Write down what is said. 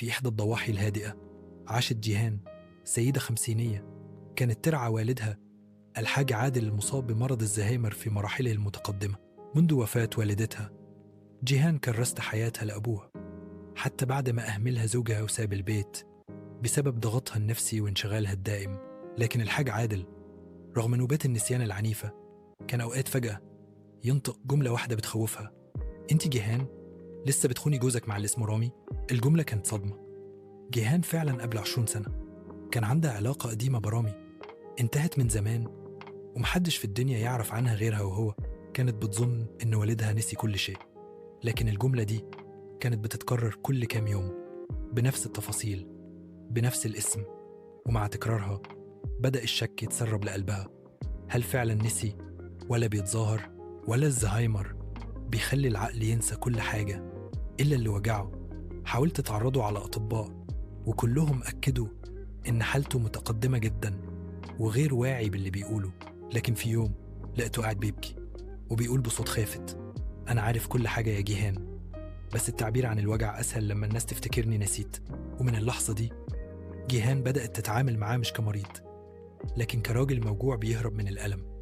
في إحدى الضواحي الهادئة عاشت جيهان، سيدة خمسينية كانت ترعى والدها الحاج عادل المصاب بمرض الزهايمر في مراحله المتقدمة. منذ وفاة والدتها جيهان كرست حياتها لأبوها، حتى بعد ما أهملها زوجها وساب البيت بسبب ضغطها النفسي وانشغالها الدائم. لكن الحاج عادل رغم نوبات النسيان العنيفة كان أوقات فجأة ينطق جملة واحدة بتخوفها: أنت جيهان لسه بتخوني جوزك مع اللي اسمه رامي؟ الجملة كانت صدمة. جيهان فعلا قبل 20 سنة كان عندها علاقة قديمة برامي انتهت من زمان ومحدش في الدنيا يعرف عنها غيرها وهو. كانت بتظن إن والدها نسي كل شيء، لكن الجملة دي كانت بتتكرر كل كام يوم بنفس التفاصيل بنفس الاسم، ومع تكرارها بدأ الشك يتسرب لقلبها. هل فعلا نسي ولا بيتظاهر؟ ولا الزهايمر بيخلي العقل ينسى كل حاجة إلا اللي وجعه؟ حاولت تعرضه على أطباء وكلهم أكدوا إن حالته متقدمة جدا وغير واعي باللي بيقوله. لكن في يوم لقيته قاعد بيبكي وبيقول بصوت خافت: أنا عارف كل حاجة يا جيهان، بس التعبير عن الوجع أسهل لما الناس تفتكرني نسيت. ومن اللحظة دي جيهان بدأت تتعامل معاه مش كمريض، لكن كراجل موجوع بيهرب من الألم.